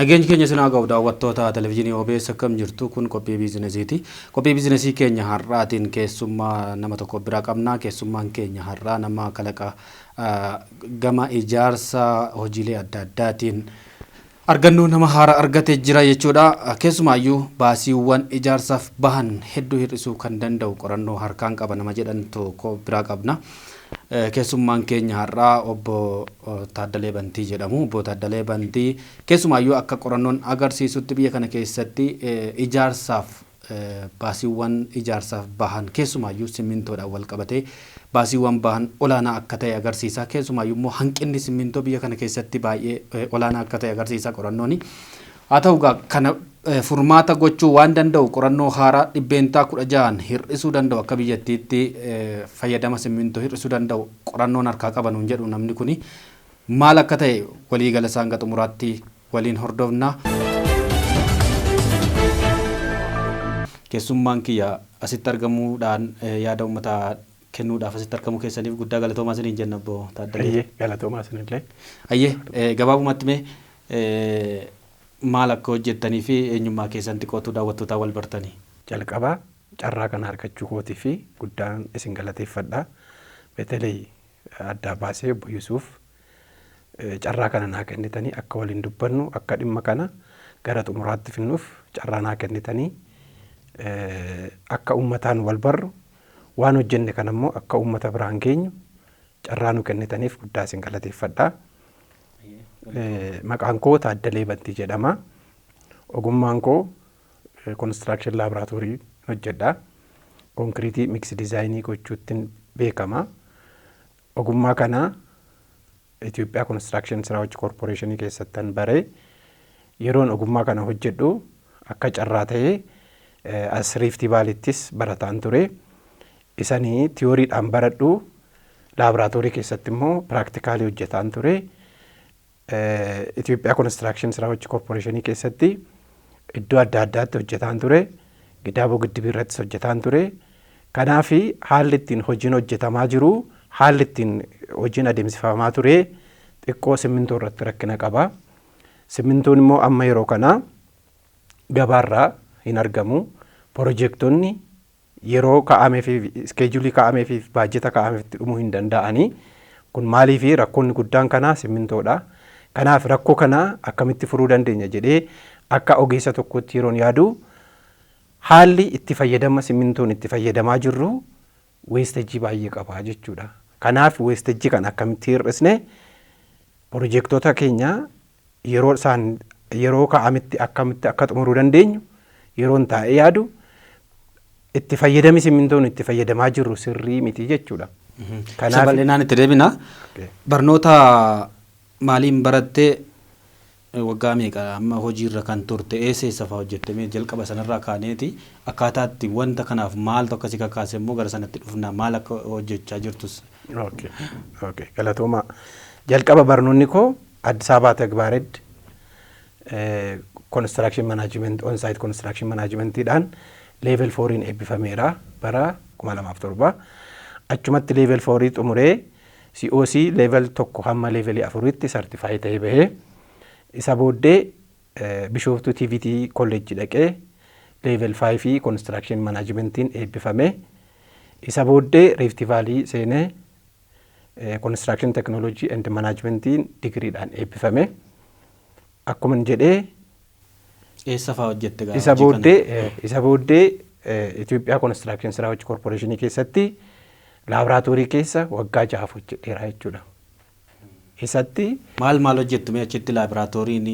Nageenyi keenya isin haa ga'u daawwattoota televizyiinii OBS, akkam jirtu? Kun qophii biizinesiiti. Qophii biizinesii keenya har'aatiin keessummaa nama tokko biraa qabna. Keessummaan keenya har'aa nama kalaqa gama ijaarsa hojiilee adda addaatiin argannoo nama haaraa argatee jira jechuudha. Keessumaayyuu baasiiwwan ijaarsaaf bahan hedduu hir'isuu kan danda'u qorannoo harkaan qaba nama jedhan tokko biraa qabna. Keessummaan keenya har'aa obbo Taaddalee Bantii jedhamu. Obbo Taaddalee Bantii keessumaayyuu akka qorannoon agarsiisutti biyya kana keessatti ijaarsaaf baasiiwwan ijaarsaaf bahan, keessumaayyuu simmintoodhaan wal qabatee baasiiwwan bahan olaanaa akka ta'e agarsiisa. Keessumaayyuu immoo hanqinni simmintoo biyya kana keessatti baay'ee olaanaa akka ta'e agarsiisa qorannooni. Haa ta'u egaa, kana furmaata gochuu waan danda'u qorannoo haaraa 16% hir'isuu danda'u, akka biyyattiitti fayyadama simmintoo hir'isuu danda'u qorannoon harkaa qaban hin jedhu. Namni kuni maal akka ta'e waliigala isaa hanga xumuraatti waliin hordofna. Keessummaan kiyya asitti argamuudhaan yaada uummataa kennuudhaaf asitti argamuu keessaniif guddaa galatoomaa isiniin jenna, obbo Taaddalee. Ayyee, galatoomaa isinillee. Ayyee, gabaabumatti mee maal akka hojjettanii fi eenyummaa keessan xiqqootu daawwattootaa wal bartanii. Jalqabaa carraa kana argachuu kootii fi guddaan isin galateeffadha. Beeteley addaa baasee obbo Yusuuf carraa kana naa kennitanii akka waliin dubbannu, akka dhimma kana gara xumuraatti finnuuf carraa naa kennitanii, akka uummataan wal barru, waan hojjenne kana immoo akka uummata biraan geenyu carraa nu kennitaniif guddaa isin galateeffadha. Maqaan koo Taaddalee Bantii jedhama. Ogummaan koo construction laaboraatoorii hojjedha. Konkiriitii mix diizaayinii gochuuttiin beekama. Ogummaa kana Itoophiyaa Construction Siraawwachi Koorporeeshinii keessattan bare. Yeroon ogummaa kana hojjedhu akka carraa ta'ee as Riiftii Vaaliittis barataan ture. Isanii tiyooriidhaan baradhu laaboraatoorii keessatti immoo piraaktikaalii hojjetaan ture. Itoophiyaa Construction Siraawwachi Koorporeeshinii keessatti iddoo adda addaatti hojjetaan ture. Gidaaboo Giddibii irrattis hojjetaan ture. Kanaaf haalli ittiin hojiin hojjetamaa jiru, haalli ittiin hojiin adeemsifamaa ture xiqqoo simmintoo irratti rakkina qaba. Simmintoon immoo amma yeroo kana gabaarraa hin argamu. Piroojektonni yeroo kaa'amee fi iskeejulii kaa'amee fi baajeta kaa'ameef itti dhumuu hin danda'ani. Kun maaliifi rakkoonni guddaan kanaa simmintoodha. Kanaaf rakkoo kana akkamitti furuu dandeenya jedhee akka ogeessa tokkotti yeroon yaadu, haalli itti fayyadama simmintoon itti fayyadamaa jirru weestejii baay'ee qaba jechuudha. Kanaaf weestejii kana akkamitti hir'isne piroojektota keenya yeroo isaan yeroo kaa'ametti akkamitti akka xumuruu dandeenyu yeroon taa'ee yaadu, itti fayyadami simmintoon itti fayyadamaa jirru sirrii miti jechuudha. Kanaaf bal'inaan itti deebina. Barnoota maaliin barattee, waggaa meeqa amma hojiirra kan turte, eessa eessa fa'aa hojjette? Mee jalqaba sanarraa kaaneeti akkaataa itti wanta kanaaf maaltu akkasii kakaase immoo gara sanatti dhufna, maal akka hojjechaa jirtus. Okay. Galatoomaa. Jalqaba barnoonni koo Addis Ababa Tegbaared construction management, on-site construction managementiidhaan level 4iin eebbifameera bara 2007. Achumatti level 4 xumuree COC level 1 hamma levelii 4tti certify ta'ee bahee, isa booddee Bishooftuu TVT kolleejjii dhaqee level 5 construction managementiin eebbifame. Isa booddee Rift Valley seenee construction technology and managementiin digiriidhaan eebbifame. Akkuma jedhee Eessa fa'aa hojjette gaa isa hojii kana? Booddee isa booddee Itoophiyaa Construction Siraawwachi Koorporeeshinii keessatti laaboraatoorii keessa waggaa 6f hojjedheera jechuudha. Isatti Maal maal hojjettu mee achitti? Laaboraatooriin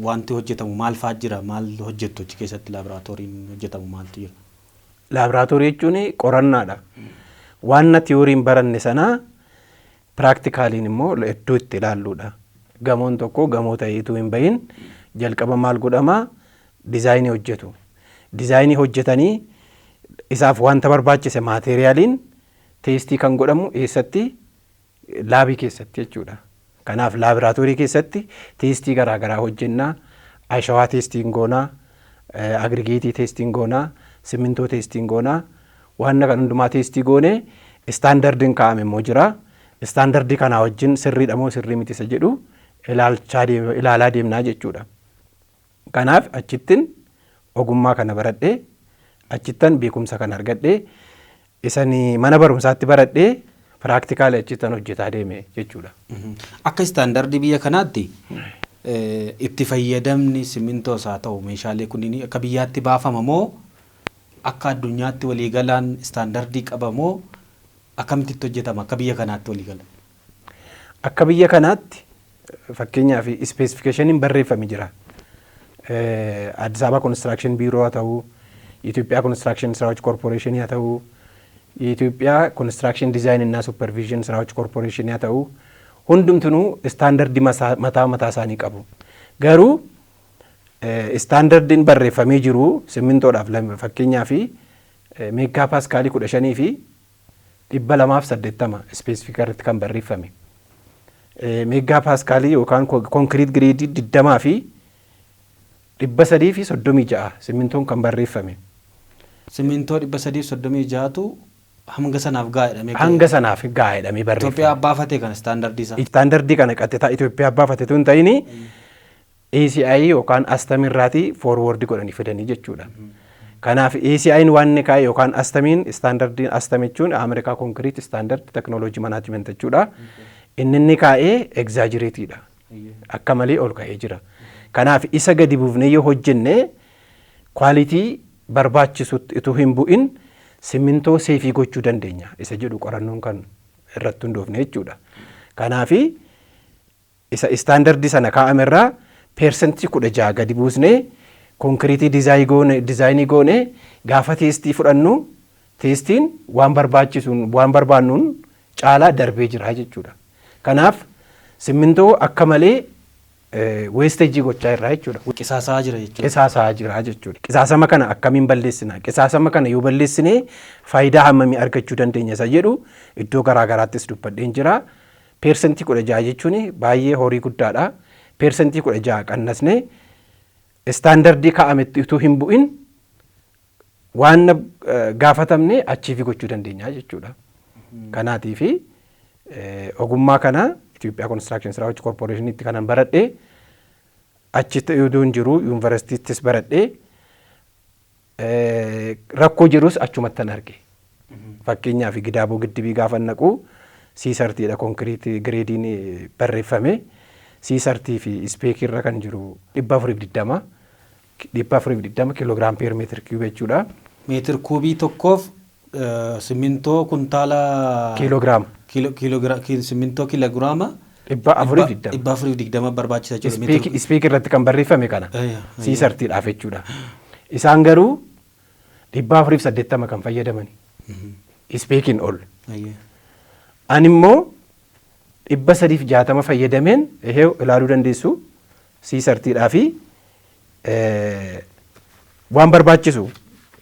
wanti hojjetamu maal fa'aa jira? Maal hojjettu achi keessatti? Laaboraatooriin hojjetamu maaltu jira? Laaboraatoorii jechuun qorannaadha. Waan tiyooriin baranne sana piraaktika-liin immoo iddoo itti ilaalluudha. Gamoon tokko gamoo ta'eetu hin bahin jalqaba maal godhama? Dizaayinii hojjetu. Dizaayinii hojjetanii isaaf wanta barbaachise maateeriyaaliin teestii kan godhamu eessatti? Laabii keessatti jechuudha. Kanaaf laaboraatoorii keessatti teestii garaagaraa hojjennaa. Ashawaa teestiin goonaa, agrigeetii teestiin goonaa, simmintoo teestiin goonaa, waan kan hundumaa teestii goonee istaandardiin kaa'ame immoo jira. Istaandardii kanaa wajjin sirriidha moo sirrii miti isa jedhu ilaalaa deemnaa jechuudha. Kanaaf achittin ogummaa kana baradhee, achittan beekumsa kana argadhee, isani mana barumsaatti baradhee practically achittan hojjetaa deeme jechuudha. Akka istaandardii biyya kanaatti itti fayyadamni simmintoos haa ta'u meeshaalee kunniin akka biyyaatti baafama moo, akka addunyaatti waliigalaan istaandardii qaba moo, akkamitti itti hojjetama akka biyya kanaatti waliigala? Akka biyya kanaatti, fakkeenyaaf, specificationiin barreeffame jira. Addis Ababa Construction Bureau haa ta'u, የኢትዮጵያ ኮንስትራክሽን ስራዎች ኮርፖሬሽን haa ta'u, የኢትዮጵያ ኮንስትራክሽን ዲዛይን እና ሱፐርቪዥን ስራዎች ኮርፖሬሽን haa ta'u, hundumtinuu istaandardii mataa mataa isaanii qabu. Garuu istaandardiin barreeffamee jiru simmintoodhaaf, fakkeenyaaf, meegaa paaskaalii 15,280 specific irratti kan barreeffame. Meegaa paaskaalii yookaan concrete grade 20,336 simmintoon kan barreeffame. Simmintoo 336tu hanga sanaaf gahaa jedhamee. Hanga sanaaf gahaa jedhamee barreeffame. Itoophiyaa baafatee kana istaandardii isaa. Istaandardii kana qaxxitaa Itoophiyaa baafate tun ta'ini ACI yookaan ASTM irraatii forward godhanii fidanii jechuudha. Kanaaf ACI'n waan inni kaa'e yookaan ASTMiin, istaandardiin ASTM jechuun Ameerikaa Concrete Standard Technology Management jechuudha. Inni kaa'ee exaggerateiidha. Akka malee ol ka'ee jira. Kanaaf isa gadi buufnee yoo hojjenne, quality barbaachisutti utuu hin bu'in simmintoo safe gochuu dandeenya isa jedhu qorannoon kan irratti hundoofne jechuudha. Kanaafi isa istaandardii sana kaa'amerraa 16% gadi buusnee konkiriitii dizaayinii goone, gaafa test fudhannu testiin waan barbaachisuun waan barbaannuun caalaa darbee jira jechuudha. Kanaaf simmintoo akka malee wastage gochaa jirra jechuudha. Qisaasaa jira jechuudha. Qisaasaa jira jechuudha. Qisaasama kana akkamiin balleessina? Qisaasama kana yoo balleessine faayidaa hammamii argachuu dandeenya isa jedhu iddoo garaa garaattis dubbadheen jira. 16% jechuun baay'ee horii guddaadha. 16% qannasnee istaandardii kaa'ametti utuu hin bu'in waan gaafatamne achieve gochuu dandeenya jechuudha. Kanaatiifi ogummaa kana Itoophiyaa Konistiraakshን ስራዎች ኮርፖሬሽኒtti kanan baradhe, achitti utuu hin jiru yuunivarsiitiittis baradhe, rakkoo jirus achumattan arge. Fakkeenyaaf, Gidaaboo Giddibii gaafa naqu C30dha concrete gradeiin barreeffame. C30 fi spec irra kan jiru 420, 420 kilogram per meter cube jechuudha. Meetir kuubii tokkoof simmintoo kuntaala. Kiiloogiraama. Simmintoo kiiloogiraama. 420. 420 barbaachisa jechuudha. Spec irratti kan barreeffame kana. C30dhaaf jechuudha. Isaan garuu 480 kan fayyadamani. Speciin ol. Ani immoo 360 fayyadameen, ehee, ilaaluu dandeessu, C30dhaa fi waan barbaachisu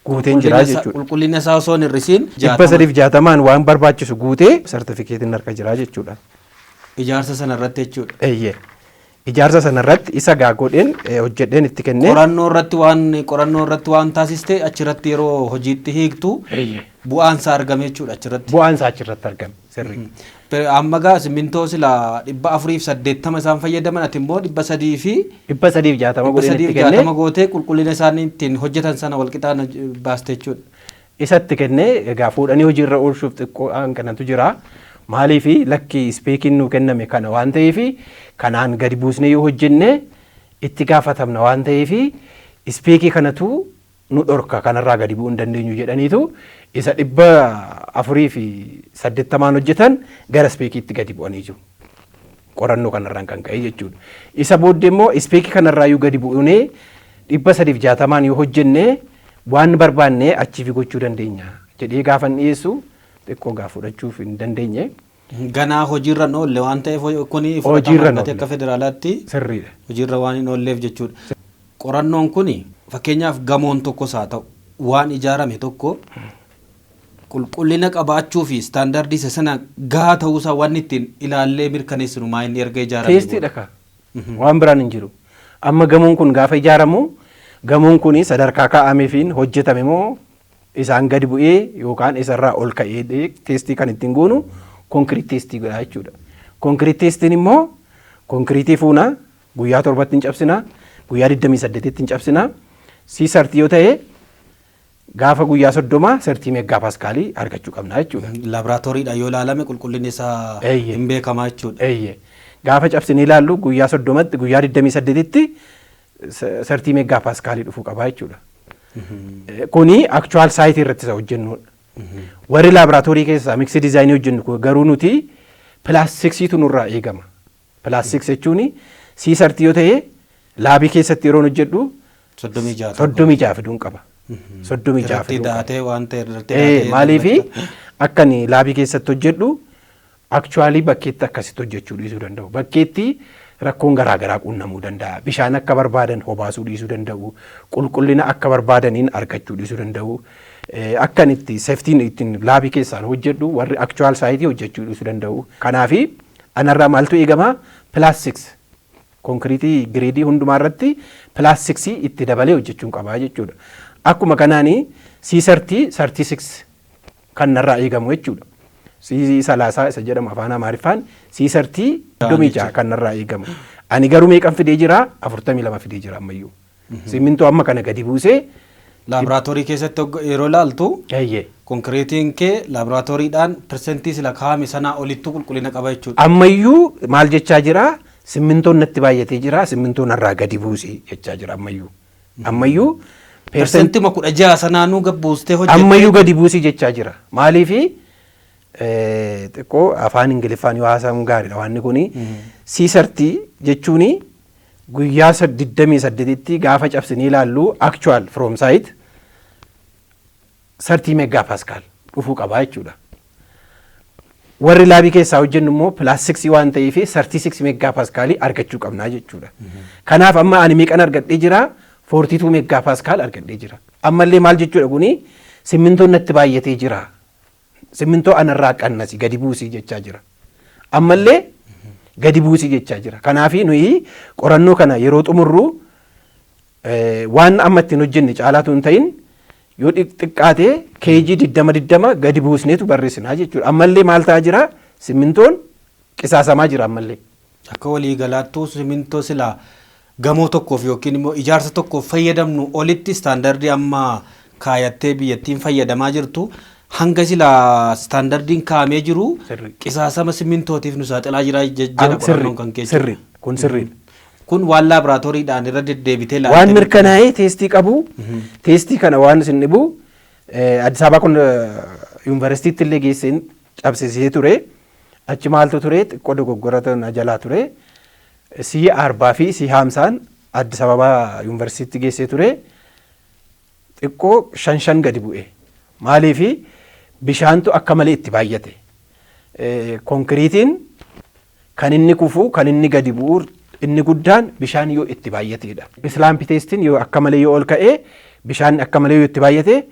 guuteen jira jechuudha. Qulqullina isaa osoo hin hir'isiin. 360n waan barbaachisu guutee sartifikeetiin harka jira jechuudha. Ijaarsa sana irratti jechuudha. Eeyyee. Ijaarsa sana irratti isa gaa godheen hojjedheen itti kennee. Qorannoo irratti waan taasiste achirratti yeroo hojiitti hiiktu bu'aan isaa argame jechuudha achirratti. Bu'aan isaa achirratti argame sirrii. Amma gaa simmintoo silaa 480 isaan fayyadaman, ati immoo 300 fi 360 godheen itti kennee. 360 gootee qulqullina isaanii ittiin hojjetan sana walqixaan baaste jechuudha. Isatti kennee, egaa fuudhanii hojiirra oolchuuf xiqqoo kanatu jira. Maaliifi, lakki, speciin nuu kenname kana waan ta'eef, kanaan gadi buusnee yoo hojjenne itti gaafatamna waan ta'eef, spec kanatu nu dhorka, kanarraa gadi bu'uu hin dandeenyu jedhaniitu isa 480n hojjetan gara speciitti gadi bu'anii jiru. Qorannoo kanarraan kan ka'e jechuudha. Isa booddee immoo spec kanarraa yoo gadi bu'unee 360n yoo hojjenne waan barbaanne achieve gochuu dandeenya jedhee gaafan dhiyeessu xiqqoo gaa fudhachuuf hin dandeenye. Ganaa hojiirra hin oolle waan ta'eef kuni Hojiirra hin fudhatama akka oolle. federaalaatti. Sirriidha. Hojiirra waan hin oolleef jechuudha. Qorannoon kuni, fakkeenyaaf, gamoon tokkos haa ta'u waan ijaarame tokko qulqullina qabaachuu fi istaandardii isa sana gahaa ta'uusaa wanni ittiin ilaallee mirkaneessinu maa inni erga ijaarame? Testiidha ka. Waan biraan hin jiru. Amma gamoon kun gaafa ijaaramu, gamoon kun sadarkaa kaa'ameefiin hojjetame moo isaan gadi bu'ee yookaan isarraa ol ka'ee, test kan ittiin goonu concrete test godha jechuudha. Concrete testiin immoo konkiriitii fuuna, guyyaa 7tti hin cabsina, Guyyaa 28tti hin cabsina. C30 yoo ta'e gaafa guyyaa 30 30 meeggaapaskaalii argachuu qabna jechuudha. Laaboraatooriidhaan yoo ilaalame qulqullinni isaa hin beekamaa jechuudha. Eeyyee. Gaafa cabsinee ilaallu guyyaa 30tti, guyyaa 28tti 30 meeggaapaskaalii dhufuu qaba jechuudha. Kuni actual site irratti isa hojjennudha. Warri laaboraatoorii keessaa mix design hojjennu garuu nuti plus sixiitu nurraa eegama. Plus six jechuun C30 yoo ta'e lab keessatti yeroon hojjedhu 36. 36 fiduun qaba. 36 Irratti fiduun qaba. daatee waan ta'e irratti daatee. Maaliifi akka ani lab keessatti hojjedhu actually bakkeetti akkasitti hojjechuu dhiisuu danda'u. Bakkeetti rakkoon garaa garaa quunnamuu danda'a. Bishaan akka barbaadan hobaasuu dhiisuu danda'u. Qulqullina akka barbaadaniin argachuu dhiisuu danda'u. Akka ani itti safetyn ittiin lab keessaan hojjedhu warri actual site hojjechuu dhiisuu danda'u. Kanaafi anarraa maaltu eegama? Plus six konkiriitii grade hundumaa irratti plus six itti dabalee hojjechuun qabaa jechuudha. Akkuma kanaani C30 36 kan narraa eegamu jechuudha. C30 isa jedhamu afaan Amaariffaan C30 36 kan narraa eegamu. Ani garuu meeqan fidee jira? 42 fidee jira ammayyuu. Simmintoo amma kana gadi buusee. Laaboraatoorii keessatti yeroo ilaaltu konkiriitiin kee laaboraatooriidhaan persentii sila kaa'ame sanaa olittuu qulqullina qaba jechuudha. Ammayyuu maal jechaa jira? Simmintoon natti baay'atee jira. Simmintoon narraa gadi buusi jechaa jira ammayyuu. Ammayyuu Persentima 16 sanaanuu gad buustee hojjettee. Ammayyuu gadi buusii jechaa jira. Maaliifi xiqqoo afaan Ingiliffaan yoo haasamu gaariidha waan kuni. C30 jechuuni guyyaa 28tti gaafa cabsinee ilaallu actual from site 30 meeggaapaskaal dhufuu qabaa jechuudha. Warri lab keessaa hojjennu immoo plus six waan ta'eef 36 meeggaapaskaalii argachuu qabnaa jechuudha. Kanaaf amma ani meeqan argadhee jira? 42 meeggaapaskaal argadhee jira. Ammallee maal jechuudha kuni? Simmintoon natti baay'atee jira. Simmintoo anarraa qannasi, gadi buusii jechaa jira. Ammallee gadi buusii jechaa jira. Kanaaf nuyi qorannoo kana yeroo xumurru waan amma ittiin hojjenne caalaatu hin ta'in yoo xiqqaate keejii 20 20 gadi buusneetu barreessinaa jechuudha. Ammallee maal ta'aa jira? Simmintoon qisaasamaa jira ammallee. Akka waliigalaattuu simmintoo silaa gamoo tokkoof yookiin immoo ijaarsa tokkoof fayyadamnu olitti standard amma kaayattee biyyattiin fayyadamaa jirtu hanga silaa standardiin kaa'amee jiru qisaasama simmintootiif nu saaxilaa jira jedha qorannoon kan keessa. Sirri kun sirriidha. Kun waan laaboraatooriidhaan irra deddeebitee Waan mirkanaa'ee test qabu, test kana waan isin dhibu Addis Ababa kun yuunivarsiitiitti illee geesseen cabsisee ture. Achi maaltu ture? Xiqqoo dogoggora na jalaa ture. C40 fi C50n Addis Ababa yuunivarsiitiitti geessee ture. Xiqqoo shan shan gadi bu'e. Maaliifi bishaantu akka malee itti baay'ate. Konkiriitiin kan inni kufu, kan inni gadi bu'u inni guddaan bishaan yoo itti baay'atedha. Slump testiin yoo akka malee yoo ol ka'ee, bishaan akka malee yoo itti baay'ate,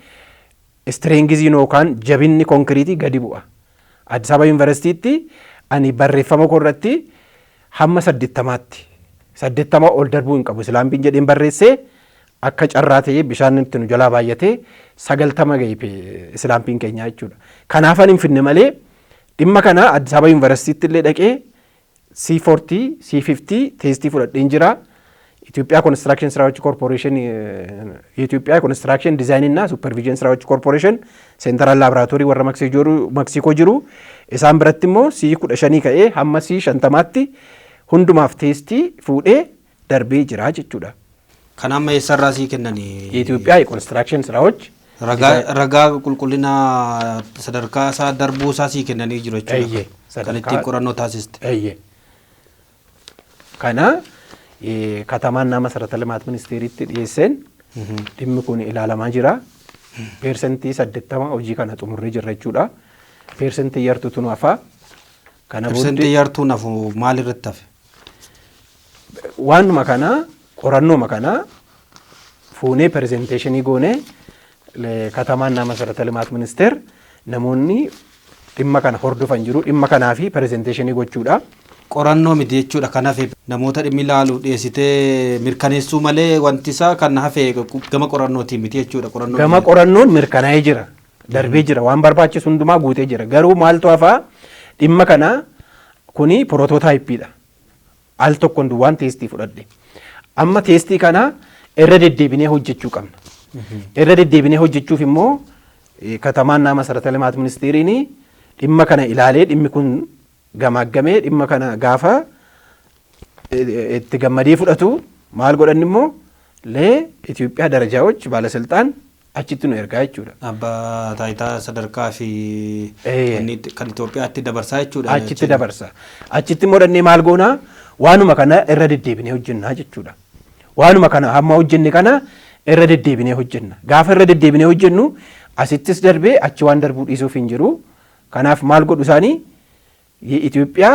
strengthiin yookaan jabinni konkiriitii gadi bu'a. Addis Ababa yuunivarsiitiitti ani barreeffama koo irratti hamma 80tti, 80 ol darbuu hin qabu slumpiin jedheen barreessee, akka carraa ta'ee bishaan itti nu jalaa baay'atee 90 ga'e slumpiin keenyaa jechuudha. Kanaafan hin finne malee dhimma kana Addis Ababa yuunivarsiitiitti illee dhaqee C40, C50 test fudhadheen jira. ኢትዮጵያ ኮንስትራክሽን ስራዎች ኮርፖሬሽን፣ የኢትዮጵያ ኮንስትራክሽን ዲዛይን እና ሱፐርቪዥን ስራዎች ኮርፖሬሽን central laboratory warra Meeksikoo jiru isaan biratti immoo C15 ka'ee hamma C50tti hundumaaf test fuudhee darbee jira jechuudha. Kan amma eessarraa sii kennanii? የኢትዮጵያ የኮንስትራክሽን ስራዎች Ragaa qulqullina sadarkaa isaa darbuu isaa sii kennanii jiru jechuudha. Eeyyee, Kan ittiin qorannoo taasiste. Eeyyee. Kana ከተማና መሰረተ ልማት ministeeritti dhiyeesseen dhimmi kun ilaalamaa jira. 80% hojii kana xumurree jirra jechuudha. Persentii yartuutu nu hafaa. Kana Persentii yartuun hafu maal irratti hafe? Waanuma kana, qorannooma kana fuunee presentation goonee ከተማና መሰረተ ልማት ሚኒስቴር namoonni dhimma kana hordofan jiru, dhimma kanaa fi presentation gochuudha. Qorannoo miti jechuudha kan hafe, namoota dhimmi ilaalu dhiyeessitee mirkaneessuu malee wanti isaa kan hafe gama qorannootiin miti jechuudha. Qorannoo Gama qorannoon mirkanaa'ee jira. Darbee jira. Waan barbaachisu hundumaa guutee jira. Garuu maaltu hafaa? Dhimma kana kuni prototypeiidha. Al tokkoon duwwaan test fudhadhe. Amma testii kana irra deddeebinee hojjechuu qabna. Irra deddeebinee hojjechuuf immoo ከተማና መሰረተ ልማት ministeeriin dhimma kana ilaalee, dhimmi kun gamaaggamee, dhimma kana gaafa itti gammadee fudhatu maal godhan immoo ለኢትዮጵያ ደረጃዎች ባለስልጣን achitti nu ergaa jechuudha. Abbaa taayitaa sadarkaa fi kan Itoophiyaatti dabarsaa jechuudha. Achitti dabarsa. Achitti immoo dhannee maal goonaa, waanuma kana irra deddeebinee hojjennaa jechuudha. Waanuma kana hamma hojjenne kana irra deddeebinee hojjenna. Gaafa irra deddeebinee hojjennu asittis darbee achi waan darbuu dhiisuuf hin jiru. Kanaaf maal godhu isaanii የኢትዮጵያ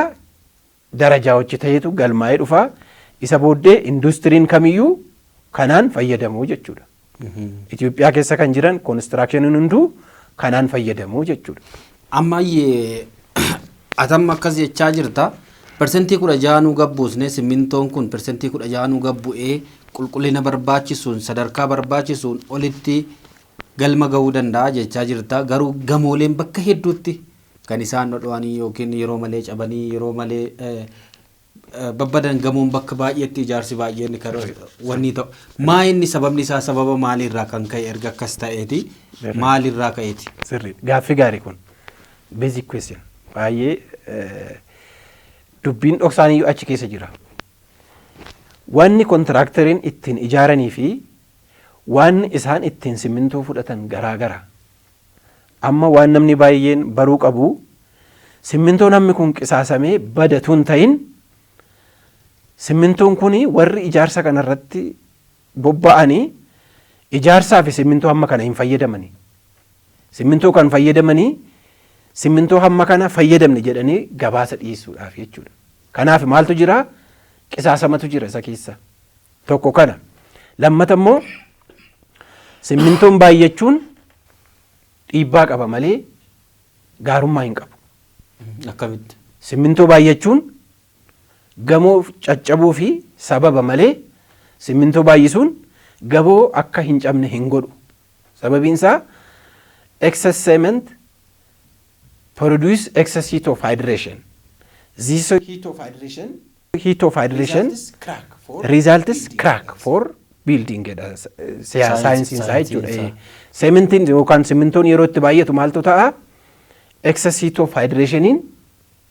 ደረጃዎች ta'eetu galmaa'ee dhufa. Isa booddee industiriin kamiyyuu kanaan fayyadamuu jechuudha. Itoophiyaa keessa kan jiran constructioniin hunduu kanaan fayyadamuu jechuudha. Ammayyee atamma akkas jechaa jirta. 16% gabbuusne, simmintoon kun 16% gabbu'ee qulqullina barbaachisuun, sadarkaa barbaachisuun olitti galma ga'uu danda'a jechaa jirta. Garuu gamooleen bakka hedduutti kan isaan dhodho'anii yookiin yeroo malee cabanii, yeroo malee babbadan, gamoon bakka baay'eetti ijaarsi baay'een kan wanni ta'u. Maa inni sababni isaa sababa maaliirraa kan ka'e, erga akkas ta'eeti maalirraa ka'eeti? Sirrii, gaaffii gaarii kun, basic question, baay'ee dubbiin dhoksaaniyyuu achi keessa jira. Wanni contractoriin ittiin ijaaranii fi waan isaan ittiin simmintoo fudhatan garaa gara. Amma waan namni baay'een baruu qabu, simmintoo namni kun qisaasamee badatu hin ta'in, simmintoon kun warri ijaarsa kanarratti bobba'anii ijaarsaa fi simmintoo hamma kana hin fayyadamani. Simmintoo kan fayyadamanii simmintoo hamma kana fayyadamne jedhanii gabaasa dhiyeessuudhaaf jechuudha. Kanaaf maaltu jira? Qisaasamatu jira isa keessa. Tokko kana. Lammata immoo simmintoon baay'achuun dhiibbaa qaba malee gaarummaa hin qabu. Akkamitti? Simmintoo baay'achuun gamoo caccabuu fi sababa malee simmintoo baay'isuun gamoo akka hin cabne hin godhu. Sababiin isaa excess cement produce excess heat of hydration. This heat of hydration results crack for building jedha saayinsiin isaa jechuudha. Cementiin yookaan simmintoon yeroo itti baay'atu maaltu ta'a? Excess heat of hydrationiin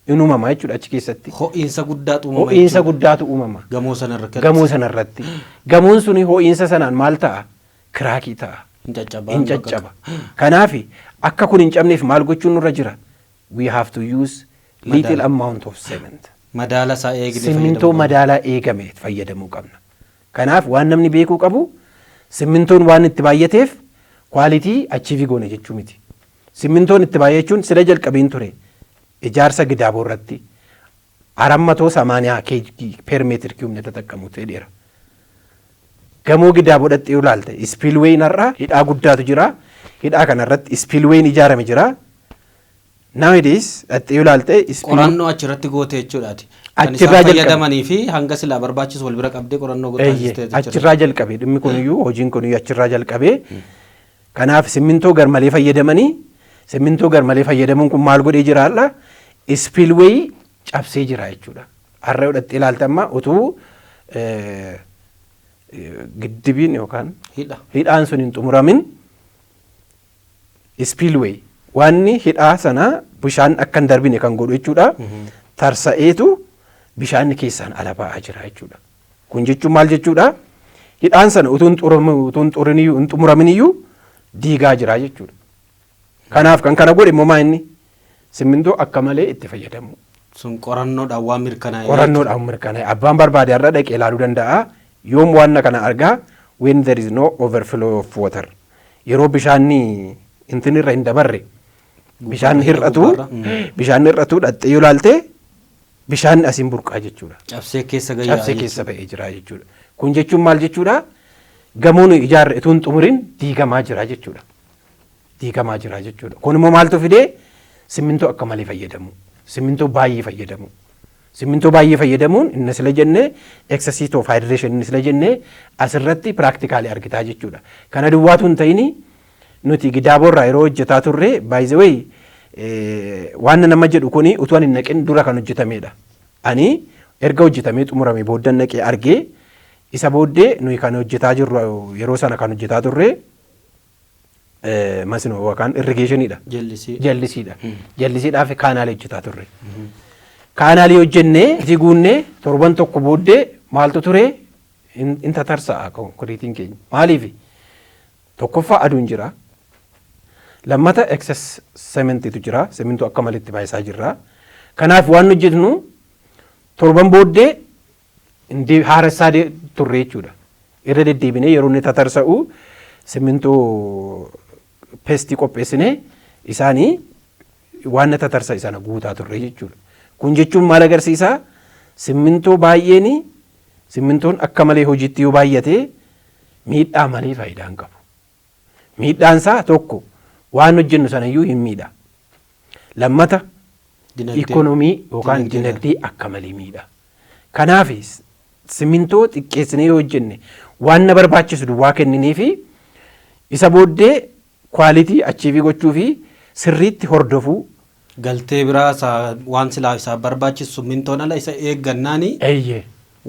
in uumama jechuudha achi keessatti. Ho'iinsa guddaatu uumama. Ho'iinsa guddaatu uumama. Gamoo sanarratti. Gamoo sanarratti. Gamoon suni ho'iinsa sanaan maal ta'a? Crackii ta'a. Hin caccaba. Hin caccaba. Kanaaf akka kun hin cabneef maal gochuun nurra jira? We have to use little amount of cement. Madaala isaa eegne. Simmintoo madaalaa eegame fayyadamuu qabna. Kanaaf waan namni beekuu qabu, simmintoon waan itti baay'ateef quality achieve goone jechuu miti. Simmintoon itti baay'achuun sila jalqabeen ture ijaarsa gidaaboo irratti 480 per meter cube ተጠቀሙት jedheera. Gamoo gidaaboo dhaqxee yoo ilaalte spillwayn har'a hidhaa guddaatu jira. Hidhaa kanarratti spillwayn ijaarame jira. Nowadays dhaqxee yoo ilaalte Qorannoo achirratti goote jechuudhaati. Kan Achirraa isaan jalqabe. fayyadamanii fi hanga silaa barbaachisu wal bira qabdee qorannoo taasistee jechuudha. Achirraa jalqabe dhimmi kuniyyuu, hojiin kuniyyuu achirraa jalqabe. Kanaaf simmintoo garmalee fayyadamanii, simmintoo garmalee fayyadamuun kun maal godhee jira har'a? Spillway cabsee jira jechuudha. Har'a yoo dhaqxee ilaalte amma utuu giddibiin yookaan Hidha. hidhaan sun hin xumuramin spillway wanni hidhaa sana bishaan akka hin darbine kan godhu jechuudha. Tarsa'eetu bishaan keessaan ala ba'aa jira jechuudha. Kun jechuun maal jechuudha? Hidhaan sana utuu hin xumuramin iyyuu diigaa jira jechuudha. Kanaaf kan kana godhe immoo maa inni? Simmintoo akka malee itti fayyadamu. Sun qorannoodhaan waan mirkanaa'e. Qorannoodhaan mirkanaa'e. Abbaan barbaade har'a dhaqee ilaaluu danda'a. Yoom waan kana argaa? When there is no overflow of water. Yeroo bishaanni intin irra hin dabarre, bishaan hir'atu, bishaan hir'atu dhaqxee yoo ilaalte bishaan asiin burqaa jechuudha. Cabsee keessa gayyaa. Cabsee keessa ba'ee jira jechuudha. Kun jechuun maal jechuudha? Gamoon ijaarre utuu hin xumurin diigamaa jira jechuudha. Diigamaa jira jechuudha. Kun immoo maaltu fidee? Simmintoo akka malee fayyadamu. Simmintoo baay'ee fayyadamu. Simmintoo baay'ee fayyadamuun inni sila jennee excess heat of hydration inni sila jennee asirratti practically argitaa jechuudha. Kana duwwaatu hin ta'ini, nuti gidaaboorraa yeroo hojjetaa turre, by the way, waan nama jedhu kuni utuu ani hin naqin dura kan hojjetamedha. Ani erga hojjetamee xumurame booda naqee argee. Isa booddee nuyi kan hojjetaa jirru, yeroo sana kan hojjetaa turre masnoo yookaan irrigationiidha. Jallisii. Jallisiidha. Jallisiidhaaf canalii hojjetaa turre. Canalii hojjennee itti guunnee torban tokko booddee maaltu ture? In tatarsa'a konkiriitiin keenya. Maaliif? Tokkoffaa aduun jira. Lammata excess sementiitu jira. Sementuu akka malitti baay'isaa jirra. Kanaaf waan hojjennu torban booddee haaressaa turre jechuudha. Irra deddeebinee yeroo inni tatarsa'u simintoo pasteii qopheessinee isaanii waan tatarsa'e sana guutaa turre jechuudha. Kun jechuun maal agarsiisaa? Simmintoo baay'een, simmintoon akka malee hojiitti yoo baay'ate miidhaa malee faayidaa hin qabu. Miidhaan isaa tokko waan hojjennu sanayyuu hin miidha. Lammata ikonomii yookaan dinagdee akka malee miidha. Kanaaf simmintoo xiqqeessinee yoo hojjenne, waan na barbaachisu duwwaa kenninee fi isa booddee quality achieve gochuu fi sirriitti hordofuu. Galtee biraa waan silaa isaaf barbaachisu simmintoon ala isa eeggannaani.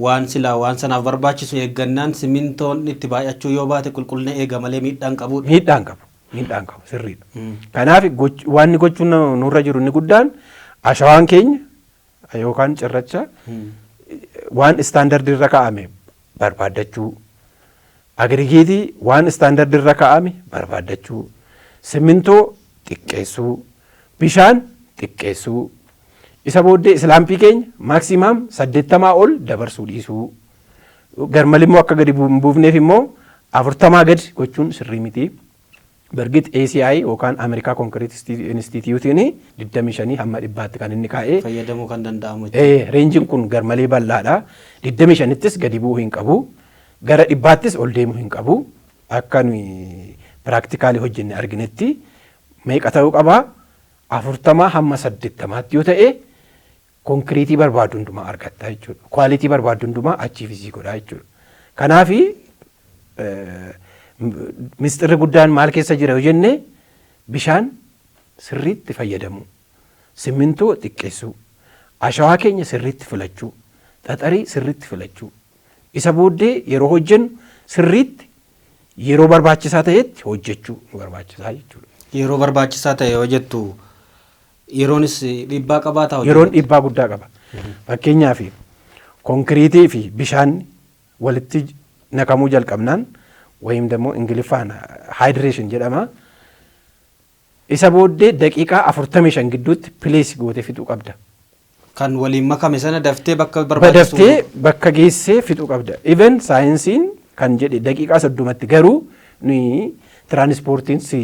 Waan silaa waan sanaaf barbaachisu eeggannaan simmintoon itti baay'achuu yoo baate qulqullina eega malee miidhaan qabudha. Miidhaan qabu. Miidhaan qabu sirriidha. Kanaaf wanni gochuun nurra jiru inni guddaan ashawaan keenya yookaan cirracha waan standardii irra kaa'ame barbaaddachuu, aggregateii waan standardii irra kaa'ame barbaaddachuu, simmintoo xiqqeessuu, bishaan xiqqeessuu, isa booddee slumpii keenya maximum 80 ol dabarsuu dhiisuu, garmalee immoo akka gadi hin buufneef immoo 40 gadi gochuun sirrii miti. Bergit ACI yookaan Ameerikaa Concrete Institute'n 25 hamma 100tti kan inni kaa'ee. Fayyadamuu kan danda'amu. Rangeiin kun garmalee bal'aadha. 25ttis gadi bu'uu hin qabu. Gara 100ttis ol deemuu hin qabu. Akka nuyi practically hojjenne arginetti meeqa ta'uu qabaa? 40 hamma 80tti yoo ta'e konkiriitii barbaadu hundumaa argatta jechuudha. Quality barbaadu hundumaa achieve sii godhaa jechuudha. Kanaafi misxirri guddaan maal keessa jira yoo jenne, bishaan sirriitti fayyadamuu, simmintoo xiqqeessuu, ashawaa keenya sirriitti filachuu, xaxarii sirriitti filachuu. Isa booddee yeroo hojjennu sirriitti yeroo barbaachisaa ta'etti hojjechuu nu barbaachisaa jechuudha. Yeroo barbaachisaa ta'e yoo jettu yeroonis dhiibbaa qabaataa? Yeroon dhiibbaa guddaa qaba. Fakkeenyaaf konkiriitii fi bishaan walitti naqamuu jalqabnaan ወይም ደግሞ ingiliffaan hydration jedhama. Isa booddee daqiiqaa 45 gidduutti place gootee fixuu qabda. Kan waliin makame sana daftee bakka barbaachisu. Daftee bakka geessee fixuu qabda. Even saayinsiin kan jedhe daqiiqaa 30tti, garuu nuyi transportiin si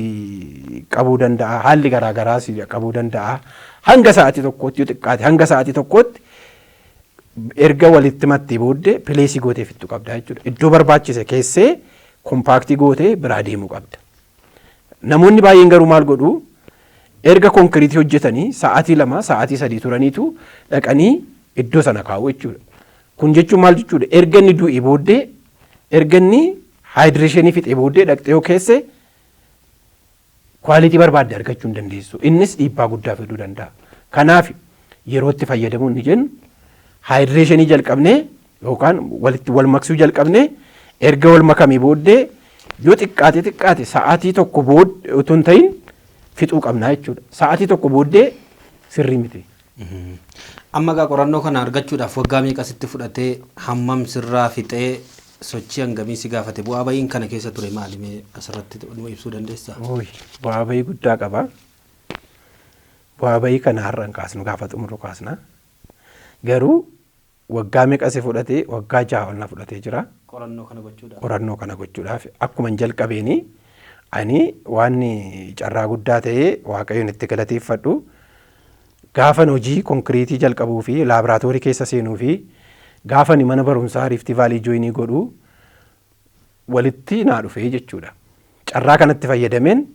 qabuu danda'a, haalli garaagaraa si qabuu danda'a. Hanga sa'aatii tokkootti, yoo xiqqaate hanga sa'aatii tokkootti erga walitti mattee booddee place gootee fixuu qabda jechuudha. Iddoo barbaachise keessee compactii gootee biraa deemuu qabda. Namoonni baay'een garuu maal godhuu? Erga konkiriitii hojjetanii sa'aatii 2, sa'aatii 3 turaniitu dhaqanii iddoo sana kaa'u jechuudha. Kun jechuun maal jechuudha? Erga inni du'e booddee, erga inni hydrationii fixee booddee dhaqxee yoo keesse quality barbaadde argachuu hin dandeessu. Innis dhiibbaa guddaa fiduu danda'a. Kanaaf yerootti fayyadamuu inni jennu hydrationii jalqabnee yookaan walitti wal maksuu jalqabnee erga wal makamee booddee yoo xiqqaate xiqqaate sa'aatii tokko booddee utuu hin ta'in fixuu qabnaa jechuudha. Sa'aatii tokko booddee sirrii miti. Amma egaa qorannoo kana argachuudhaaf waggaa meeqa sitti fudhatee, hammam sirraa fixee, sochii hangamii si gaafate, bu'aa bahiin kana keessa ture maali, mee asirratti nu ibsuu dandeessaa? Bu'aa bahii guddaa qaba. Bu'aa bahii kana har'a hin kaasnu, gaafa xumuru kaasna. Garuu waggaa meeqa si fudhatee? Waggaa 6 ol na fudhatee jira. Qorannoo kana gochuudhaaf. Qorannoo kana gochuudhaaf akkuma hin jalqabeeni ani waan carraa guddaa ta'ee Waaqayyoon itti galateeffadhu, gaafan hojii konkiriitii jalqabuu fi laaboraatoorii keessa seenuu fi gaafani mana barumsaa Rift Valley join godhuu walitti naa dhufee jechuudha. Carraa kanatti fayyadameen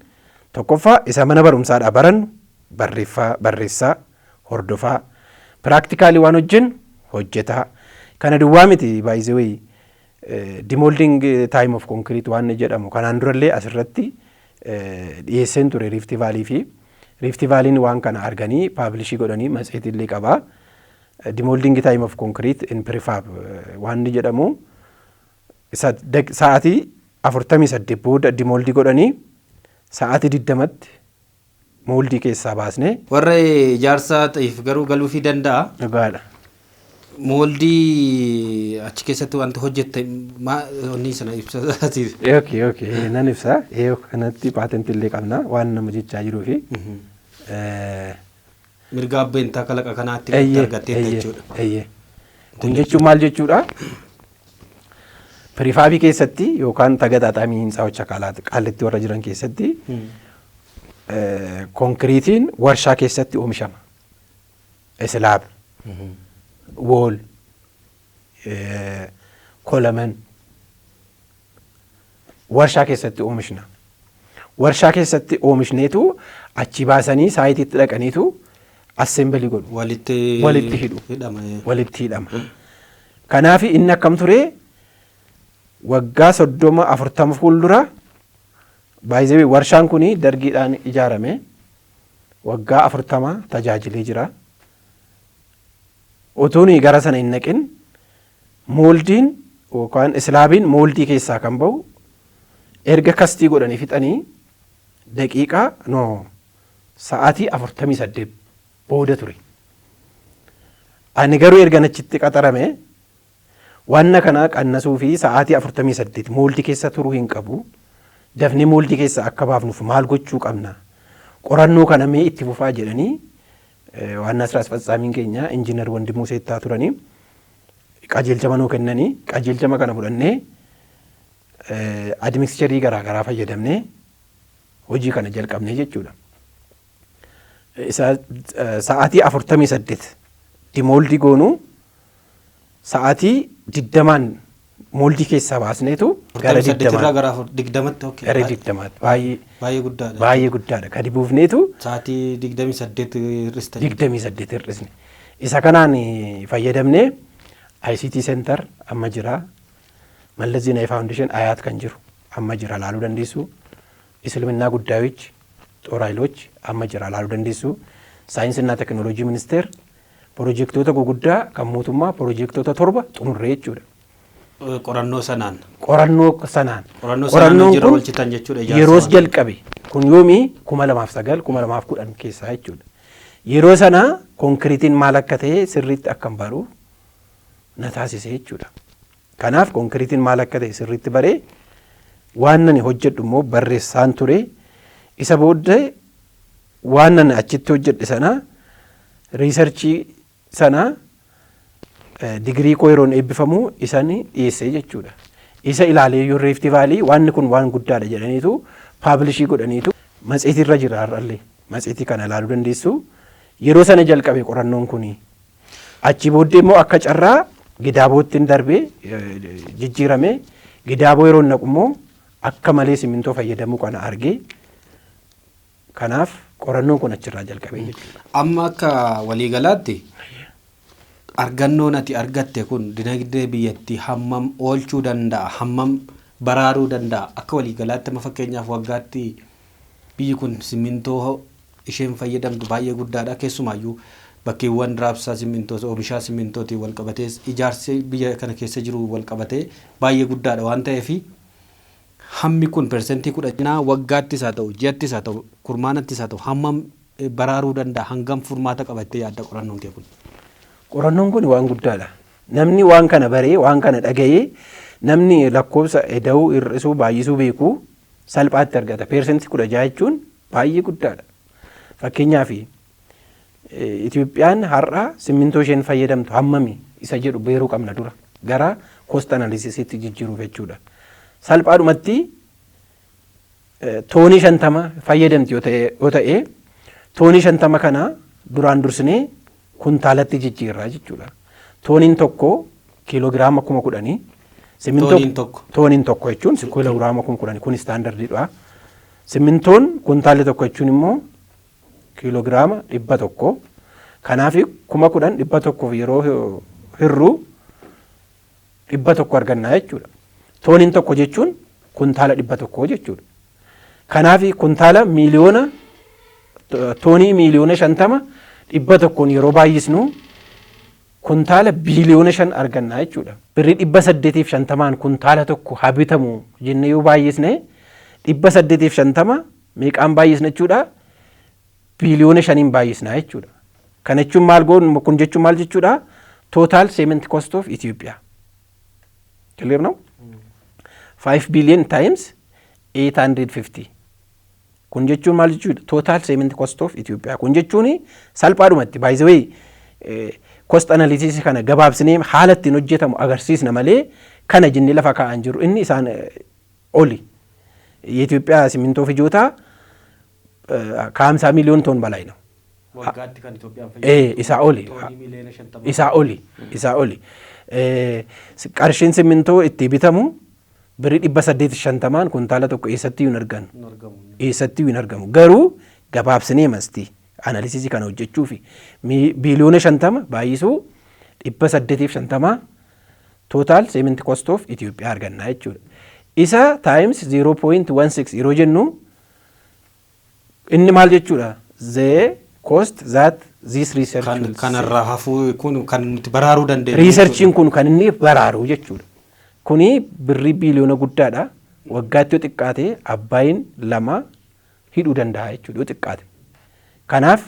tokkoffaa isa mana barumsaadhaa barannu barreeffaa, barreessaa, hordofaa, practically waan hojjennu hojjetaa. Kana duwwaa miti, baay'isee demolding time of concrete waan jedhamu kanaan durallee asirratti dhiyeesseen ture. Rift Valley fi Rift Valleyn waan kana arganii publish godhanii matseetillee qabaa. Demolding time of concrete in prefab waan jedhamu Isa sa'aatii 48 booda demold godhanii sa'aatii 20tti mold keessaa baasnee. Warra ijaarsaa ta'eef garuu galuufii danda'a. Dhugaadha. Mold achi keessatti wanti hojjette onni sana ibsa. Okay, nan ibsa. Kanatti patent illee qabna waan nama jechaa jiruu fi. Mirga abbeentaa kalaqa kanaatti argatteetta jechuudha. Eeyyee. Kun jechuun maal jechuudha? Prefab keessatti yookaan ተገጣጣሚ ህንፃዎች Qaallitti warra jiran keessatti konkiriitiin warshaa keessatti oomishama. Slab, wall, column warshaa keessatti oomishna. Warshaa keessatti oomishneetu achi baasanii site itti dhaqaniitu assemble godhu. Walitti Walitti hidhu. Hidhama. Walitti hidhama. Kanaaf inni akkam ture, waggaa 30 40 fuuldura baay'ee warshaan kun dargiidhaan ijaarame, waggaa 40 tajaajilee jira. Utuun gara sana hin naqin mold iin yookaan slab iin mold keessaa kan bahu erga cast godhanii fixanii daqiiqaa no sa'aatii 48 booda ture. Ani garuu erga achitti qaxarame wanna kana qannasuu fi sa'aatii 48 mold keessa turuu hin qabu. Dafnee mold keessa akka baafnuuf maal gochuu qabna? Qorannoo kana mee itti fufaa jedhanii waan ስራ አስፈጻሚ iin keenya injiinar Wandimuu Seettaa turanii qajeelchama nuu kennanii, qajeelchama kana fudhannee admixture garaa garaa fayyadamnee hojii kana jalqabnee jechuudha. Sa'aatii 48 demold goonuu sa'aatii 20n mold keessaa baasneetu gara 48 irraa 20 gara 20tti, okay. Gara 20tti baay'ee Baay'ee guddaadha. Baay'ee guddaadha. Gadi buufneetu Sa'aatii 28 hir'ista. 28 hir'isne. Isa kanaan fayyadamnee ICT Center amma jira. Mallas Zeenaawi Foundation Ayaat kan jiru amma jira, laaluu dandeessu. እስልምና ጉዳዮች ጦር ኃይሎች amma jira, laaluu dandeessu. ሳይንስና ቴክኖሎጂ ሚኒስቴር pirojektoota guguddaa kan mootummaa pirojektoota 7 xumurree jechuudha. Qorannoo sanaan. Qorannoo sanaan. Qorannoo sanaan hojiirra oolchitan jechuudha ijaarsa Yeroos waan. jalqabe kun yoomii 2009, 2010 keessaa jechuudha. Yeroo sana konkiriitiin maal akka ta'e sirriitti akkan baru na taasise jechuudha. Kanaaf konkiriitiin maal akka ta'e sirriitti baree waan nani hojjedhu immoo barreessaan ture. Isa booddee waan nani achitti hojjedhe sana, research sana, digirii koo yeroon eebbifamu isan dhiyeessee jechuudha. Isa ilaalee yoo Rift Valley wanni kun waan guddaadha jedhaniitu publish godhaniitu matseetii irra jira, har'allee matseetii kana ilaaluu dandeessu. Yeroo sana jalqabe qorannoon kuni. Achi booddee immoo akka carraa Gidaabootti darbee jijjiirame. Gidaaboo yeroo naqu immoo akka malee simintoo fayyadamuu kana argee, kanaaf qorannoon kun achirraa jalqabe jechuudha. Amma akka waliigalaatti argannoon ati argatte kun dinagdee biyyattii hammam oolchuu danda'a, hammam baraaruu danda'a? Akka waliigalaatti amma fakkeenyaaf waggaatti biyyi kun simintoo isheen fayyadamtu baay'ee guddaadha. Keessumaayyuu bakkeewwan raabsaa simintoo, oomishaa simintootiin wal qabatee, ijaarsi biyya kana keessa jiru wal qabatee baay'ee guddaadha waan ta'eef, hammi kun 10% waggaattis haa ta'u, ji'attis haa ta'u, kurmaanattis haa ta'u, hammam baraaruu danda'a, hangam furmaata qabattee yaadda qorannoon kee kun? Qorannoon kun waan guddaadha. Namni waan kana baree, waan kana dhaga'ee, namni lakkoofsa ida'uu, hir'isuu, baay'isuu beekuu salphaatti argata. 16% jechuun baay'ee guddaadha. Fakkeenyaaf Itoophiyaan har'a simmintoo isheen fayyadamtu hammami isa jedhu beeruu qabna dura gara cost analysis itti jijjiiruuf jechuudha. Salphaadhumatti toonii 50 fayyadamti yoo ta'e, toonii 50 kana duraan dursinee kuntaalatti jijjiirraa jechuudha. Tooniin tokko kiiloogiraama 10,000. Tooniin tokko. Tooniin tokko jechuun kiiloogiraama 10,000, kun standard iidha. Simmintoon kuntaalli tokko jechuun immoo kiiloogiraama 100. Kanaaf 10,000 100f yeroo hirruu 100 argannaa jechuudha. Tooniin tokko jechuun kuntaala 100 jechuudha. Kanaaf kuntaala miiliyoona, toonii miiliyoona 50 100n yeroo baay'isnu kuntaala biiliyoona 5 argannaa jechuudha. Birrii 850n kuntaala tokko haa bitamu jennee yoo baay'isne, 850 meeqaan baay'isna jechuudha? Biiliyoona 5n baay'isna jechuudha. Kana jechuun maal goon kun jechuun maal jechuudha? Total cement cost of Ethiopia. Clear ነው? 5 billion times 850. Kun jechuun maal jechuudha? Total cement cost of Ethiopia. Kun jechuun salphaadhumatti, by the way, cost analysis kana gabaabsinee haala ittiin hojjetamu agarsiisna malee kana jennee lafa kaa'an jiru, inni isaan oli. የኢትዮጵያ ሲሚንቶ ፍጆታ ከ50 ሚሊዮን ቶን በላይ ነው። Waggaatti kan Itoophiyaan Isaa oli. Toonii miliyoona 50. Isaa oli. Isaa oli. Qarshiin simmintoo itti bitamu birrii 850n kuntaala tokko eessatti hin argannu. Hin argamu. Eessatti hin argamu. Garuu gabaabsinee masti analysis kana hojjechuu fi biiliyoona 50 baay'isuu 850 total cement cost of Itoophiyaa argannaa jechuudha. Isa times 0.16 yeroo jennu inni maal jechuudha? The cost that this research Kan will kanarraa hafuu kun kan nuti baraaruu dandeenyu. Researchiin kun kan inni baraaru jechuudha. Kuni birrii biiliyoona guddaadha. Waggaatti yoo xiqqaate Abbaayin lama hidhuu danda'a jechuudha yoo xiqqaate. Kanaaf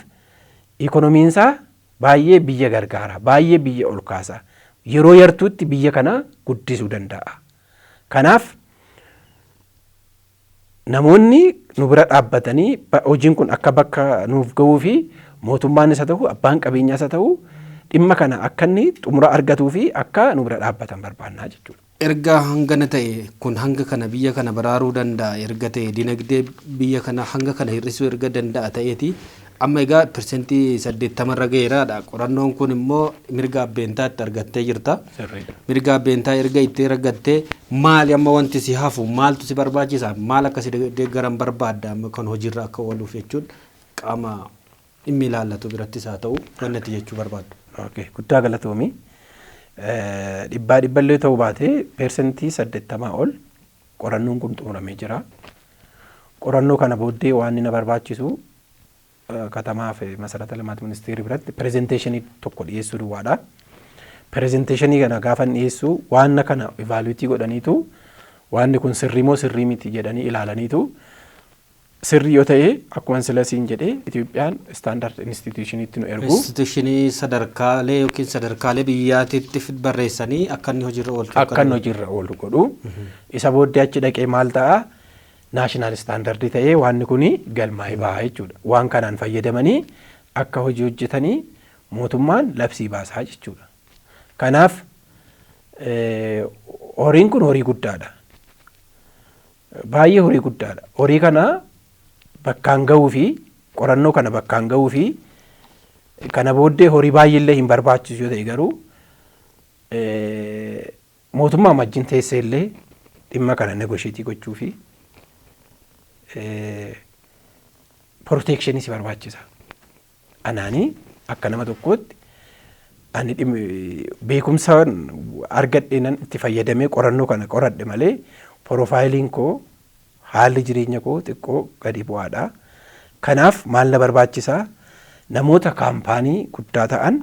ikoonomiin isaa baay'ee biyya gargaara, baay'ee biyya ol kaasa. Yeroo yartuutti biyya kana guddisuu danda'a. Kanaaf namoonni nu bira dhaabbatanii hojiin kun akka bakka nuuf gahuu fi mootummaan isa ta'u, abbaan qabeenyaa isa ta'u, dhimma kana akka inni xumura argatuu fi akka nu bira dhaabbatan barbaannaa jechuudha. Erga hangana ta'e, kun hanga kana biyya kana baraaruu danda'a erga ta'e, dinagdee biyya kana hanga kana hir'isuu erga danda'a ta'eeti, amma egaa 80% irra ga'eeraadha. Qorannoon kun immoo mirga abbeentaa itti argattee jirta. Mirga abbeentaa erga itti argattee, maali amma wanti si hafu? Maaltu si barbaachisa? Maal akka si deeggaran barbaadda amma kan hojiirra akka ooluuf jechuun qaama dhimmi ilaallatu birattis haa ta'u wanni ati jechuu barbaaddu? Okay, guddaa galatoomii. Dhibbaa dhibballee ta'uu baatee 80% ol qorannoon kun xumuramee jira. Qorannoo kana booddee waan inni na barbaachisu ከተማ fi መሰረተ ልማት ministeerii biratti presentation tokko dhiyeessuu duwwaadha. Presentation kana gaafa dhiyeessu waan kana evaluate godhaniitu, waanni kun sirrii moo sirrii miti jedhanii ilaalaniitu, sirrii yoo ta'e, akkuma sila siin jedhee, Itoophiyaan standard institutionitti nu ergu. Institution sadarkaalee yookiin sadarkaalee biyyaatitti barreessanii akka inni hojiirra oolchu. Akka inni hojiirra oolu godhu. Isa booddee achi dhaqee maal ta'a? National standard ta'ee waanni kun galmaa'ee baha jechuudha. Waan kanaan fayyadamanii akka hojii hojjetanii mootummaan labsii baasaa jechuudha. Kanaaf horiin kun horii guddaadha. Baay'ee horii guddaadha. Horii kana bakkaan gahuu fi qorannoo kana bakkaan gahuu fi kana booddee horii baay'eellee hin barbaachisu yoo ta'e, garuu mootummaa wajjin teessee illee dhimma kana negotiate gochuu fi protection si barbaachisa. Anaanii akka nama tokkootti ani beekumsa argadheenan itti fayyadamee qorannoo kana qoradhe malee profileiin koo, haalli jireenya koo xiqqoo gadi bu'aadha. Kanaaf maal na barbaachisaa? Namoota company guddaa ta'an,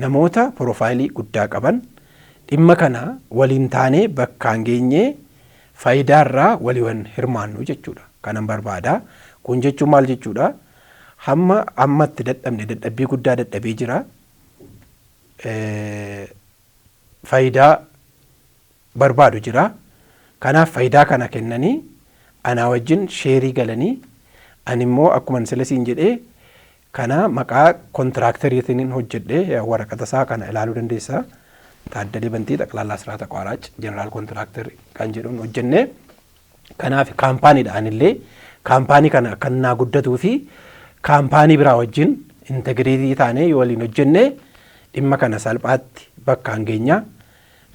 namoota profile guddaa qaban, dhimma kana waliin taanee bakkaan geenyee faayidaarraa waliin hirmaannu jechuudha. Kanan barbaada. Kun jechuun maal jechuudha? Hamma ammatti dadhabne, dadhabbii guddaa dadhabee jira. Faayidaa barbaadu jira. Kanaaf faayidaa kana kennanii anaa wajjin share galanii, ani immoo akkuma sila siin jedhee kana maqaa contractoriitiin hojjedhee waraqata isaa kana ilaaluu dandeessa. Taaddalee Bantii ጠቅላላ ስራ ተቋራጭ general contractor kan jedhuun hojjenne. Kanaaf companydha, anillee company kana akka naa guddatuu fi company biraa wajjin integrate taanee yoo waliin hojjenne dhimma kana salphaatti bakkaan geenya,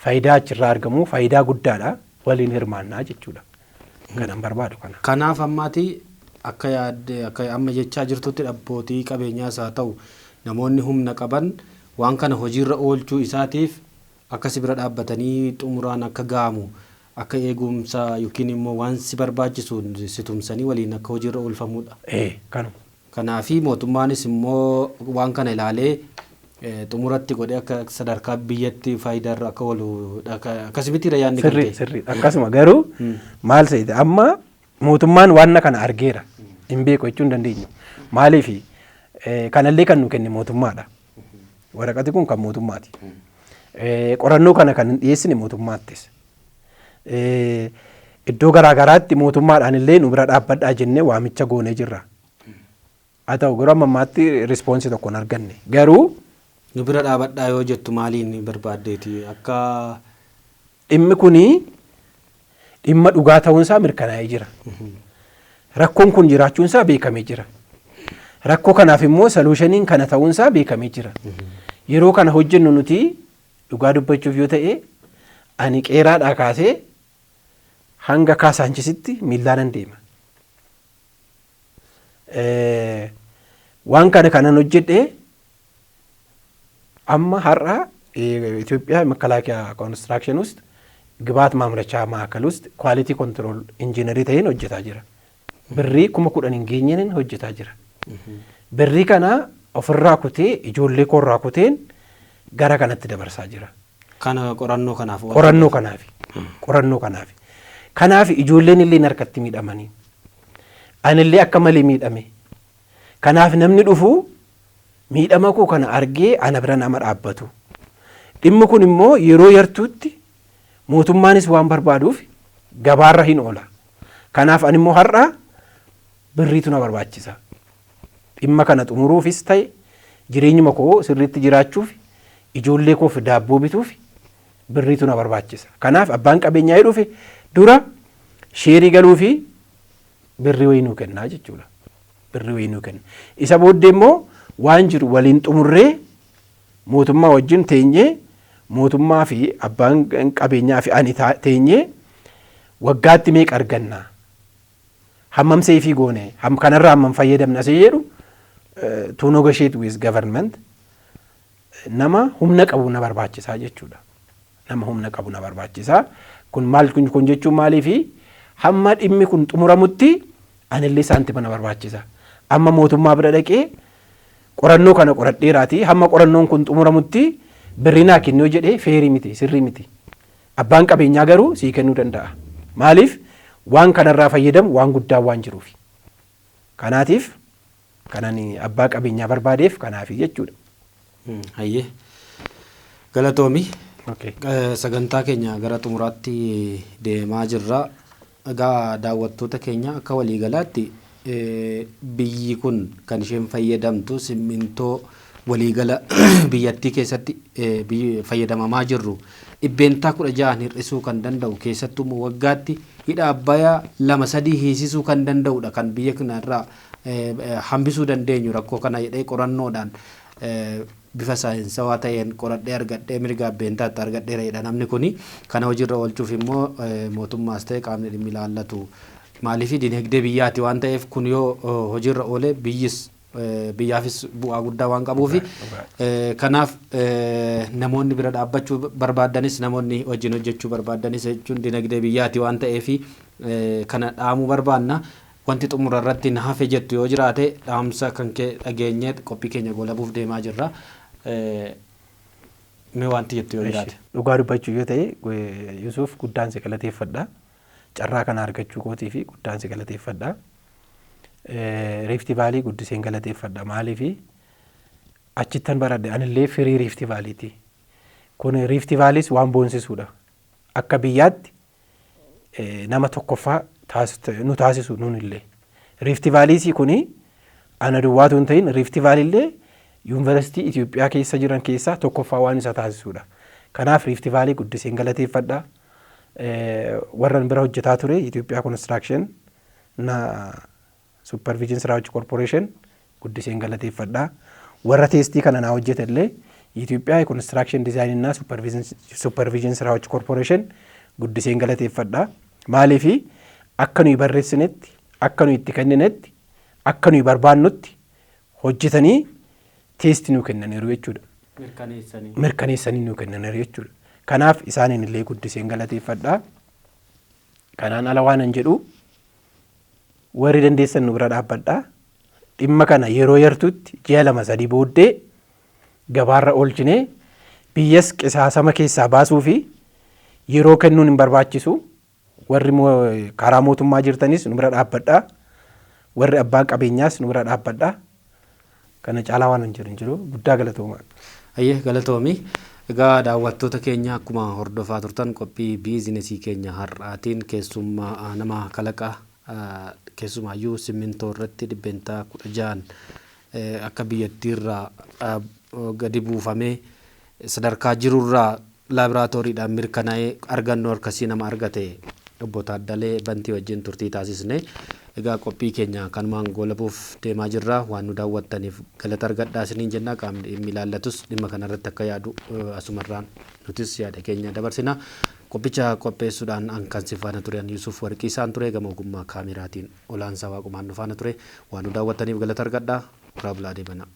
faayidaa achirraa argamu faayidaa guddaadha, waliin hirmaannaa jechuudha. Kanan barbaadu kana. Kanaaf ammaati akka yaadde, akka amma jechaa jirtutti, abbootii qabeenyaas haa ta'u namoonni humna qaban waan kana hojiirra oolchuu isaatiif akka si bira dhaabbatanii xumuraan akka ga'amu, akka eegumsa yookiin immoo waan si barbaachisu si tumsanii waliin akka hojiirra oolfamudha. Ee, kanuma. Kanaafi mootummaanis immoo waan kana ilaalee Xumuratti godhee akka sadarkaa biyyatti faayidaarra akka oolu akkasumatti yaadni kan Sirrii ta'e. Sirrii, akkasuma. Garuu maal seete, amma mootummaan waan kana argeera, hin beeku jechuu hin dandeenyu. Maaliif, kanallee kan nu kenne mootummaadha. Waraqati kun kan mootummaati. Qorannoo kana kan hin dhiyeessine mootummaattis. Iddoo garaa garaatti mootummaadhaan illee nu bira dhaabbadhaa jennee waamicha goonee jirra. Haa ta'u garuu amma ammaatti response tokko hin arganne. Garuu Nu bira dhaabadhaa yoo jettu maaliin barbaaddeeti akka dhimmi kuni dhimma dhugaa ta'uunsaa mirkanaa'ee jira. Rakkoon kun jiraachuunsaa beekamee jira. Rakkoo kanaaf immoo solutioniin kana ta'uunsaa beekamee jira. Yeroo kana hojjennu nuti dhugaa dubbachuuf yoo ta'e, ani Qeeraadhaa kaasee hanga Kaasaanchisitti miillaanan deema. Waan kana kanan hojjedhee amma har'a ኢትዮጵያ መከላከያ ኮንስትራክሽን ውስጥ ግብዓት ማምረቻ ማዕከል ውስጥ quality control engineer ta'een hojjetaa jira. Birrii 10,000 hin geenyeen hojjetaa jira. Birrii kana ofirraa kutee, ijoollee koorraa kuteen gara kanatti dabarsaa jira. Kana qorannoo kanaaf. Qorannoo kanaafi. Qorannoo kanaafi. Kanaaf ijoolleen illee harkatti miidhamanii. Anillee akka malee miidhame. Kanaaf namni dhufu miidhama koo kana argee ana bira nama dhaabbatu. Dhimmi kun immoo yeroo yartuutti mootummaanis waan barbaaduuf gabaarra hin oola. Kanaaf ani immoo har'a birriitu na barbaachisa. Dhimma kana xumuruufis ta'e, jireenyuma koo sirriitti jiraachuuf, ijoollee koof daabboo bituuf birriitu na barbaachisa. Kanaaf abbaan qabeenyaa dhufe dura sheerii galuu fi birrii wayii nuu kennaa jechuudha. Birrii wayii nuu kenna. Isa booddee immoo waan jiru waliin xumurree, mootummaa wajjin teenyee, mootummaa fi abbaan qabeenyaa fi ani teenyee waggaatti meeqa arganna, hammam save goone, kanarraa hammam fayyadamna asii jedhu to negotiate with government nama humna qabu na barbaachisaa jechuudha. Nama humna qabu na barbaachisaa. Kun maal kun jechuun maaliifi, hamma dhimmi kun xumuramutti anillee saantima na barbaachisa. Amma mootummaa bira dhaqee qorannoo kana qoradheeraati, hamma qorannoon kun xumuramutti birrii naa kennuu jedhee fair miti, sirrii miti. Abbaan qabeenyaa garuu sii kennuu danda'a. Maaliif, waan kanarraa fayyadamu waan guddaa waan jiruuf. Kanaatiif kanan abbaa qabeenyaa barbaadeef kanaafi jechuudha. Hayyee. Galatoomi. Sagantaa keenya gara xumuraatti deemaa jirra. Egaa daawwattoota keenya, akka waliigalaatti biyyi kun kan isheen fayyadamtu simmintoo waliigala biyyattii keessatti fayyadamamaa jirru 16% hir'isuu kan danda'u, keessattuu immoo waggaatti hidha Abbayyaa lama sadii hiisisuu kan danda'udha kan biyya kanarraa hambisuu dandeenyu rakkoo kana jedhee qorannoodhaan bifa saayinsawaa ta'een qoradhee argadhee mirga abbeentaatti argadheera jedha namni kuni. Kana hojiirra oolchuuf immoo mootummaas ta'e qaamni dhimmi ilaallatu, maaliif dinagdee biyyaati waan ta'eef, kun yoo hojiirra oole biyyis biyyaafis bu'aa guddaa waan qabuufi, kanaaf namoonni bira dhaabbachuu barbaadanis, namoonni wajjin hojjechuu barbaadanis, jechuun dinagdee biyyaati waan ta'eefi kana dhaamuu barbaanna. Wanti xumura irratti na hafe jettu yoo jiraate, dhaamsa kan kee dhageenyee qophii keenya goolabuuf deemaa jirra. Mee wanti jettu yoo jiraate. Dhugaa dubbachuu yoo ta'e, Yusuf, guddaan si galateeffadha. Carraa kana argachuu kootii fi guddaan si galateeffadha. Rift Valley guddiseen galateeffadha. Maaliifi, achittan baradhe, anillee firii Rift Valleyti. Kun Rift Valleys waan boonsisuudha. Akka biyyaatti nama tokkoffaa nu taasisu nunillee. Rift Valleys kuni ana duwwaatu hin ta'in, Rift Valleyllee yuunivarsiitii Itoophiyaa keessa jiran keessaa tokkoffaa waan isa taasisudha. Kanaaf Rift Valley guddiseen galateeffadha. Warran bira hojjetaa ture, Itoophiyaa Construction na Supervision ስራዎች ኮርፖሬሽን guddiseen galateeffadha. Warra test kana naa hojjete illee, የኢትዮጵያ የኮንስትራክሽን ዲዛይን እና ሱፐርቪዥን ስራዎች ኮርፖሬሽን guddiseen galateeffadha. Maaliifi, akka nuyi barreessinetti, akka nuyi itti kenninetti, akka nuyi barbaannutti hojjetanii test nuu kennaniiru jechuudha. Mirkaneessanii. Mirkaneessanii nuu kennaniiru jechuudha. Kanaaf isaaniin illee guddiseen galateeffadha. Kanaan ala waan an jedhu, warri dandeessan nu bira dhaabbadha. Dhimma kana yeroo yartutti ji'a 2-3 booddee gabaarra oolchinee biyyas qisaasama keessaa baasuu fi yeroo kennuun hin barbaachisu. Warri karaa mootummaa jirtanis nu bira dhaabbadhaa. Warri abbaan qabeenyaas nu bira dhaabbadhaa. Kana caalaa waan hin jiru hin jiru. Guddaa galatoomaa. Ayyee, galatoomi. Egaa daawwattoota keenya, akkuma hordofaa turtan qophii biizinesii keenya har'aatiin keessummaa nama kalaqa keessumaayyuu simmintoo irratti 16% akka biyyattiirraa gadi buufamee sadarkaa jirurraa laaboraatooriidhaan mirkanaa'ee argannoo akkasii nama argate obbo Taaddalee Bantii wajjin turtii taasisne. Egaa qophii keenya kanumaan goolabuuf deemaa jirra. Waan nu daawwattaniif galata argadhaa isiniin jenna. Qaamni dhimmi ilaallatus dhimma kanarratti akka yaadu asumarraan nutis yaada keenya dabarsina. Qophicha qopheessuudhaan an kan si faana ture Yusuf Warqiisaan ture, gama ogummaa kaameraatiin Olaansaa Waaqumaan nu faana ture. Waan nu daawwattaniif galata argadhaa. Horaa bulaa deebanaa.